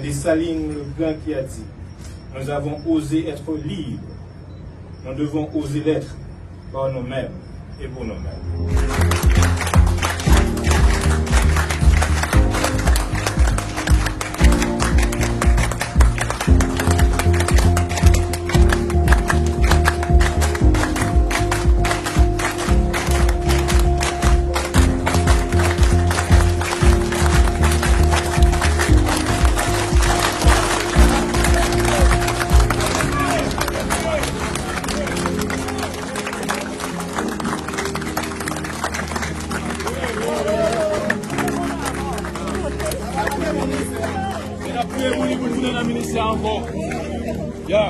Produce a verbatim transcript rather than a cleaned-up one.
Dessalines le Grand qui a dit, nous avons osé être libres, nous devons oser l'être par nous-mêmes et pour nous-mêmes. N ap priye pou li, pou l tounen nan minis la ankò. Ya.